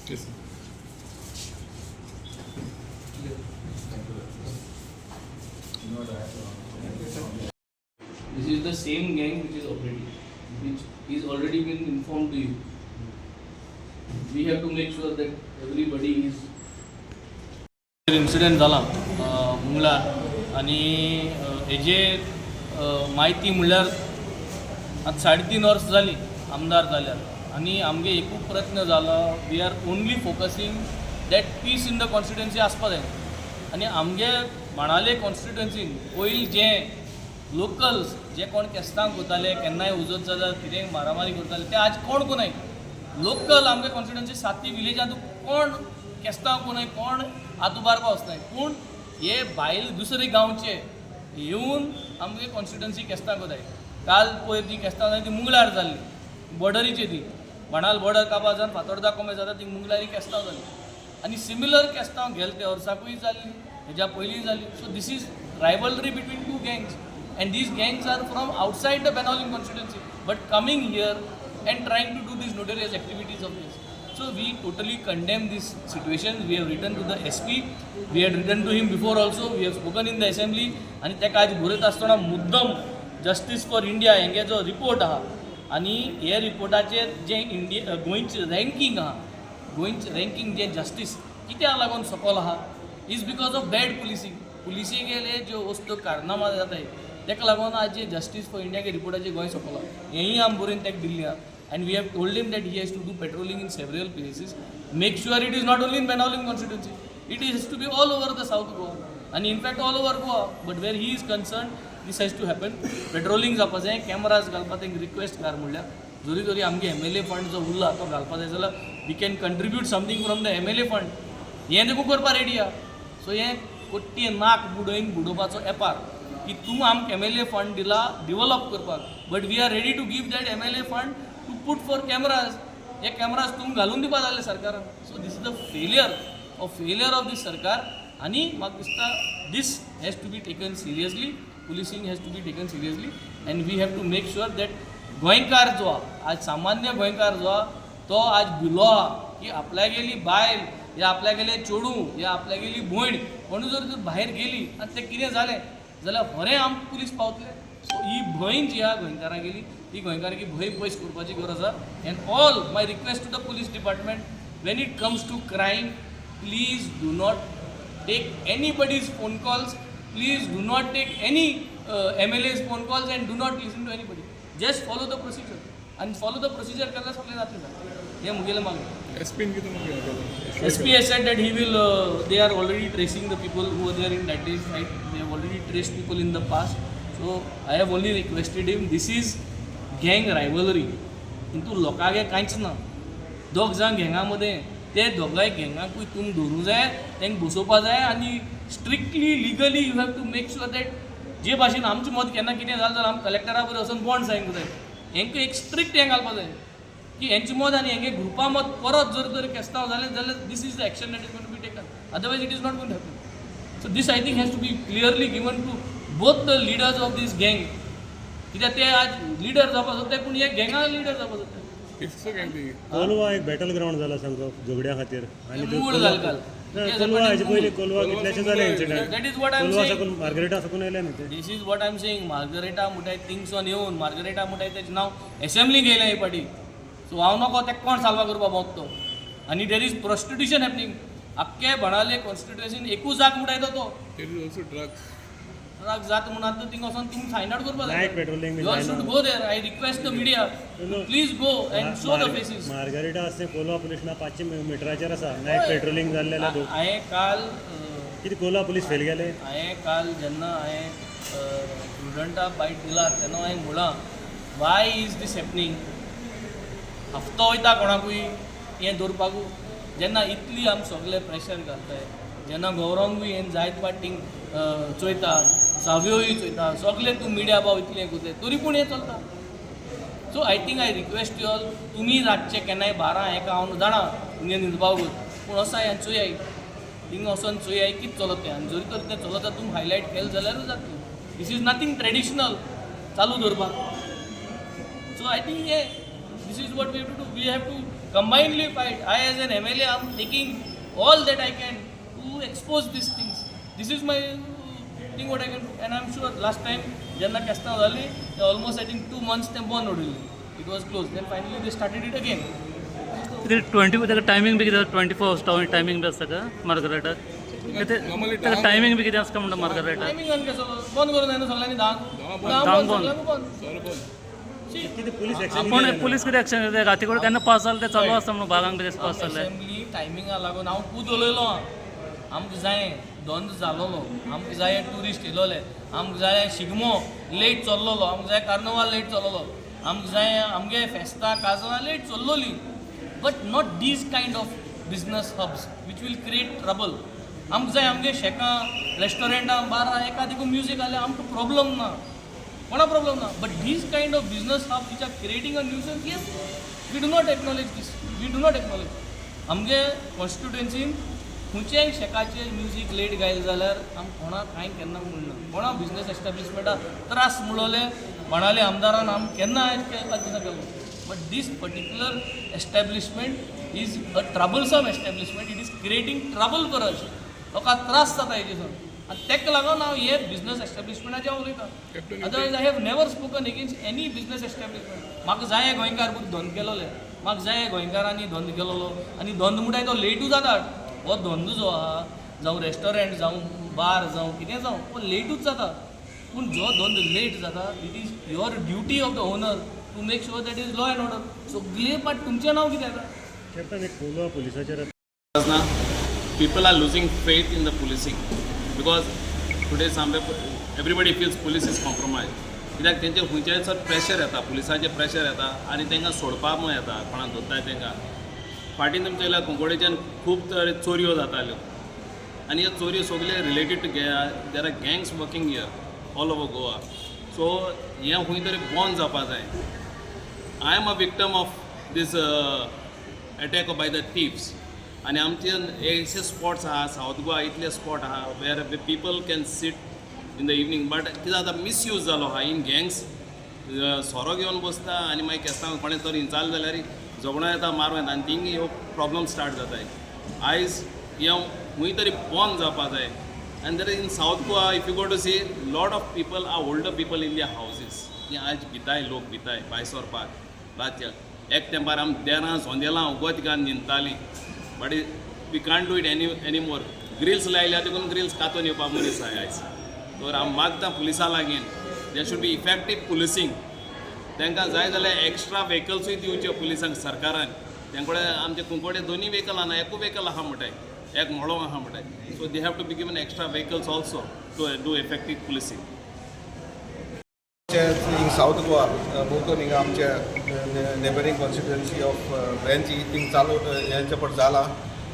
Yes. This is the same gang which is operating, which is already been informed to you. We have to make sure that everybody is. Incident जाला मुंगला आनी हेजे म्हायती म्हणल्यार आतां 3.5 वर्स जालीं आमदार जाल्यार आनी आमगे एकूच प्रयत्न जालो, we are only focusing that peace in the constituency आसपा जाय. आनी आमगे बाणावले कॉन्स्टिट्युएन्सीन पयलीं जे लोकल्स जे कोण केस्तांव करताले, केन्नाय उजत जाल्यार कितेंय मारामारी करताले, ते आज कोण कोनाय. लोकल आमगे कॉन्स्टिट्युएन्सी सातय विलेजांत कोण केस्तांव कोनाय, कोण आतुबारपा वचनाय, पूण हे भायल दुसरे गांवचे येवन आमगे कॉन्स्टिट्युएन्सी केस्तांव करताय. काल पयर जी केस्तांव जाली ती मुंगलार जाल्ली, बॉर्डरीचे ती बाणाल बॉर्डर काबार जावन फातोर्दा कोमे जाता ती मुंगलारी केस्तांव जाली. आनी सिमिलर केस्तांव गेले ते वर्साकूय जाल्ली, हेज्या पयलीं जाली. So this is rivalry between two gangs, and these gangs are from outside the Benaulim constituency but coming here and trying to do these notorious activities of this. So we totally condemn this situation. We have written to the SP. We had written to him before also. We have spoken in the assembly. आनी ताका आज बरयता आसतना मुद्दम justice for India हेंगे जो report आहा आनी हे रिपोर्टाचेर जें इंडिया गोंयचें रँकींग आहा, गोंयचें रँकींग जें जस्टीस कित्याक लागून सकयल आहा is because of bad policing. पुलिसेगेले ज्यो वस्तू कारनामा जाताय ताका लागून आज जे जस्टीस फॉर इंडिया रिपोर्टाचेर गोंय सकयल आहा. हेंय आमी बरोवन ताका दिल्ली आहा and we have told him that he has to do patrolling in several places, make sure it is not only in Benaulim constituency, it is to be all over the South Goa आनी in fact all over Goa, but where he is concern this has to happen. Patrolling जावपा जाय, कॅमराज घालपा तांकां request कर. म्हणल्यार जरी तरी आमगे एमएलए फंड जो उरला तो घालपा जाय जाल्यार we can contribute something from the MLA fund. हें देखून करपा रेडी आहा. सो हें कोट्टी नाक बुडोवन बुडोवपाचो एपार की तूं आमकां एमएलए फंड दिला डिवलप करपाक, but we are ready to give that MLA fund to put for cameras. हे कॅमराज तुमी घालून दिवपा जाले सरकारान. So this is the failure of this सरकार. आनी म्हाका दिसता this has to be taken seriously, policing has to be taken seriously, and we have to make sure that गोंयकार जो आहा, आज सामान्य गोंयकार जो आहा तो आज भिलो आहा की आपल्यागेली बायल या आपल्यागेले चेडूं या आपल्यागेली भयण कोणूय जर तर भायर गेली आनी तें कितें जालें जाल्यार खरें आमकां पुलीस पावतले. सो ही भंय जी आहा गोंयकारांगेली, ती गोंयकारांची भंय पयस करपाची गरज आहा. And all my request to the police department, when it comes to crime, please do not take anybody's phone calls. Please do not take any MLA's phone calls and do not listen to anybody. Just follow the procedure. And follow the procedure केल्यार सगळें जातलें. हें मुगेलें मागणें. एसपीन कितें मागीर? SP has said that he will, they are already tracing the people who were there in that day's fight. They have already traced people in the past. So I have only requested him, this is gang rivalry. हितून लोकांगे कांयच ना. दोग जाण गँगा मदें, ते दोगांय गँगाकूय तुमी धरूंक जाय, तांकां बसोवपा जाय आनी strictly legally you have to make sure that जे भाशेन आमचें मत केन्ना कितें जालें जाल्यार आमी कलेक्टरा बरोबर वचून बॉन्ड सायन करताय, हेंकां एक स्ट्रिक्ट हें घालपा जाय की हेंचे मत आनी हेंगे ग्रुपा मत परत जर तर केस्तांव जालें जाल्यार this is the action that is going to be taken, otherwise it is not going to happen. So this, I think, has to be clearly given to both the leaders of this gang, कित्याक ते आज leader जावपा सोदताय पूण हे गँगा leader जावपा सोदताय. कितलो गँग ती? कोलवा एक बॅटल ग्राउंड जाला सामको झगड्या खातीर आनी ते मूळ जालें काल. ना, कोलवा हाजे पयलीं कोलवा कितलेशे जाले incident. That is what I am Colva saying. साकून मार्गरेटा साकून येयले न्ही ते. This is what I am saying. Margarita मुठाय थिंगसोन येवन, मार्गरेटा मुठाय तेजें नांव एसेंब्ली घेयलें हे फाटी. सो हांव नको तेका कोण साल्वा करपा भोंवता तो. आनी there is prostitution happening. आख्खे बाणावले कॉन्स्टिट्युएन्सीन एकूच जाग मुठाय तो. There is also drugs. Drug जाता म्हणून आतां थिंगा वचोन तुमी फायंड आवट करपा जाय. Night patrolling B you all जायना. Should go there. I request the media, please go and show the faces. Margarita आसा तें कोलवा पुलीस स्टेशना 500 मिटराचेर आसा. नायट पेट्रोलिंग जाल्लें जाल्यार हांवें काल कितें कोलवा पुलीस फेल गेले? हांवें काल जेन्ना हांवें प्रुडंटा बायट दिला तेन्ना हांवें म्हळां, why is this happening? हफ्तो वयता कोणाकूय हें दवरपाकू? जेन्ना इतली आमी सगळे प्रेशर घालताय, जेन्ना गौरंगूय हें जायत फाटींग चोयता, सावयोय चोयता, सगळे तूं मिडिया भाव इतलें हें करताय, तरी पूण हें चलता. So I think I request you all, तुमी रातचे केन्नाय 12-1 हांव जाणा तुमगे न्हिदपाक, पूण वचाय आनी चोयाय, थिंगा वचोन चोयाय कितें चलत तें. आनी जरी तर तें चलता तुमी हायलायट केलें जाल्यारूय जातलें. This is nothing traditional चालू दवरपाक. So I think hey This is what we have to do. We have to combinedly fight. I as an MLA I am taking all that I can to expose these things. This is my thing what I can do, and I am sure last time जेन्ना केस्तांव जाली ते almost I think 2 months ते बंद उरिल्लें. It was close, then finally they started it again. कितें twenty ताका timing बी कितें 24 आवर्स टायमींग बी आसता का मार्गरेटाक? Normally ताका टायमींग बी कितें आसता म्हणटा मार्गरेटाक? टायमींग आनी कसो बंद करून जायना सगळ्यांनी 10क. धांक 10क बंद. सगळ्यांक बंद. सारो बंद. See, कितें पुलीस एक्शन आपण पुलीस कितें एक्शन घेता? राती कडेन केन्ना पास जालें तें चालू आसता म्हणून बारांक बी पास जालें. असेंब्ली टायमिंगा लागून हांव खूद उलयलो. आमकां जाय धंदो जालोलो, आमकां जाय ट्युरिस्ट येयलोले, आमकां जाय शिगमो लेट चल्लोलो, आमकां जाय कार्नवाल लेट चल्लोलो, आमकां जाय आमगे फेस्तां काजरां late चल्लोली, but not these kind of business hubs which will create trouble. आमकां जाय आमगे शेकां रेस्टॉरंटां 12-1 देखून म्युजीक आसल्यार आमकां प्रॉब्लम ना, कोणा प्रॉब्लम ना, but these kind of business hub which are creating a nuisance, yes, we do not acknowledge this. We do not acknowledge. आमगे कॉन्स्टिट्युएन्सीन खंयच्याय शेकाचेर म्युजीक लेट गायलें जाल्यार आम कोणाक कांय केन्ना म्हणना. कोणा बिजनस एस्टेब्लिशमेंटाक त्रास म्हणलोले म्हणाले आमदारान आम केन्ना आयज केलो. But this particular establishment is a troublesome establishment. It is creating trouble for us. लोकांक त्रास जाता हेजेसून आनी ताका लागून हांव हे बिजनस एस्टेब्लिशमेंटाचेर हांव उलयतां. Captain, Otherwise I have never spoken against any business establishment. म्हाका जाय गोंयकार बुक धंदो केलोले, म्हाका जाय गोंयकारांनी धंदो केलोलो. आनी धंदो म्हणटाय तो लेटू जाता. हो धंदो जो आहा, जावं रेस्टॉरंट जावं बार जावं कितें जावं, हो लेटूच जाता. पूण जो धंदो लेट जाता, it is your duty of the owner to make sure that is law and order. सगळे पाट तुमचें नांव कितें येता? कॅप्टन, एक Colva पुलिसाचेर Because now people are losing faith in the policing, because today somewhere everybody feels police is compromised. कित्याक तेंचेर खंयच्याय सर प्रेशर येता, पुलिसाचें प्रेशर येता आनी तांकां सोडपाक म्हूण येता कोणाक धरताय तांकां. फाटीं तुमच्या येयल्यार कुंकळेच्यान खूब तरे चोरयो जाताल्यो आनी ह्यो चोरयो सगळे related to there are gangs working here all over Goa. So हें खंय तरी बंद जावपा जाय. I am a victim of this attack by the thieves. आनी आमचे अशे स्पॉट्स आहा सावथ गोवा, इतले स्पॉट आहा where people can sit in the evening, but कितें जाता, मिसयूज जालो आहा इन गँग्स. सोरो घेवन बसता आनी मागीर केस्तांव कोणें तर हिंचाल जाल्यार झगडो येता, मारूं येता आनी थिंग ह्यो प्रॉब्लम स्टार्ट जाताय. आयज हें खंय तरी बंद जावपा जाय. And there in South Goa, if you go to see, lot of people are older people in their houses. ती आज भिताय, लोक भिताय भायर सरपाक रातच्या. एक तेंपार आमी देरां झोंदेलां उगत घालून न्हिदतालीं, but we can't do it any more. Grills लायल्या देखून ग्रिल्स कातून येवपा मनीस आहाय आयज. तर हांव मागता पुलिसां लागीं, there should be effective policing. तांकां जाय जाल्यार एक्स्ट्रा व्हेकल्सूय दिवच्यो पुलिसांक सरकारान. तेंकडे कडेन आमचे कुंकवडे दोनूय व्हेकल आना, एकूय व्हेकल आहा म्हणटाय, एक मोडो आहा म्हणटाय. So they have to be given extra vehicles also to do effective policing. हिंग सावथ गोवा भोंवतण हिंगा आमच्या neighbouring constituency of Venzy thing चालू हेंचे पट जाला,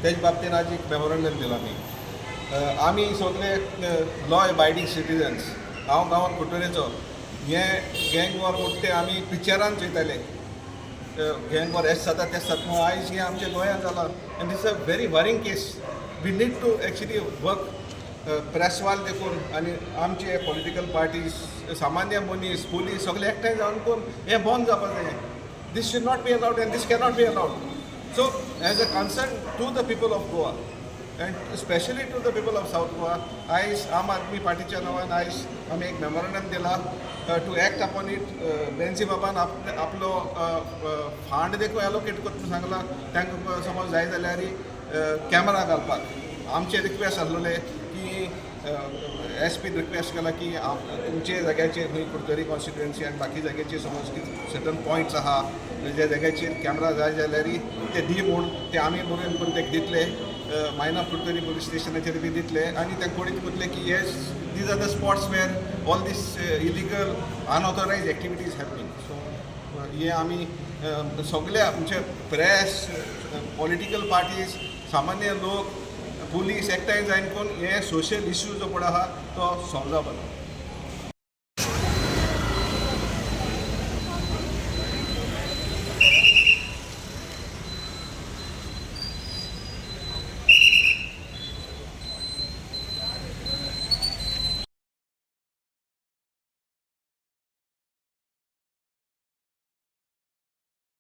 तेज बाबतीन आज एक मेमोरंडम दिला आमी. आमी सगळे लॉ एबायडींग सिटीजन्स. हांव गांवान कुट्टरेचो. हें गँग वॉर म्हणटा तें आमी पिक्चरान चोयताले. गँग वॉर एश जाता तेश जाता म्हणून. आयज हें आमच्या गोंयांत जालां and this a very worrying case. We need to actually work, प्रेसवाल देखून आनी आमचे पॉलिटिकल पार्टीज, सामान्य मनीस, पुलीस सगळे एकठांय जावन करून हें बंद जावपा जाय. This should not be allowed and this cannot be allowed. So as a concern to the people of Goa and specially to the people of south Goa, आयज आम आदमी पार्टीच्या नांवान आयज आमी एक मेमोरंडम दिला टू एक्ट अपॉन it. बेन्सी बाबान आपलो फंड देखून एलोकेट करता सांगला तांकां. समज जाय जाल्यार कॅमेरा घालपाक आमचे रिक्वेस्ट आसलेले की एस पी रिक्वेस्ट केला की तुमचे जाग्याचेर खंय कुडतरी कॉन्स्टिट्युएन्सी आनी बाकी जाग्याचेर समज की सर्टन पॉयंट्स आहा ज्या जाग्याचेर कॅमेरा जाय जाल्यार ते दी म्हूण. ते आमी बरोवन करून ते दितले, मायना कुडतरी पोलीस स्टेशनाचेर बी दितले. आनी ते कोडीत कोतले की yes, these are the spots where all this illegal, unauthorised activities happening. So हे आमी सगळे आमचे प्रेस, पॉलिटिकल पार्टीज, सामान्य लोक, पुलीस एकठांय जायन करून हे सोशल इश्यू जो पळय आहा तो सॉल्व जावपा.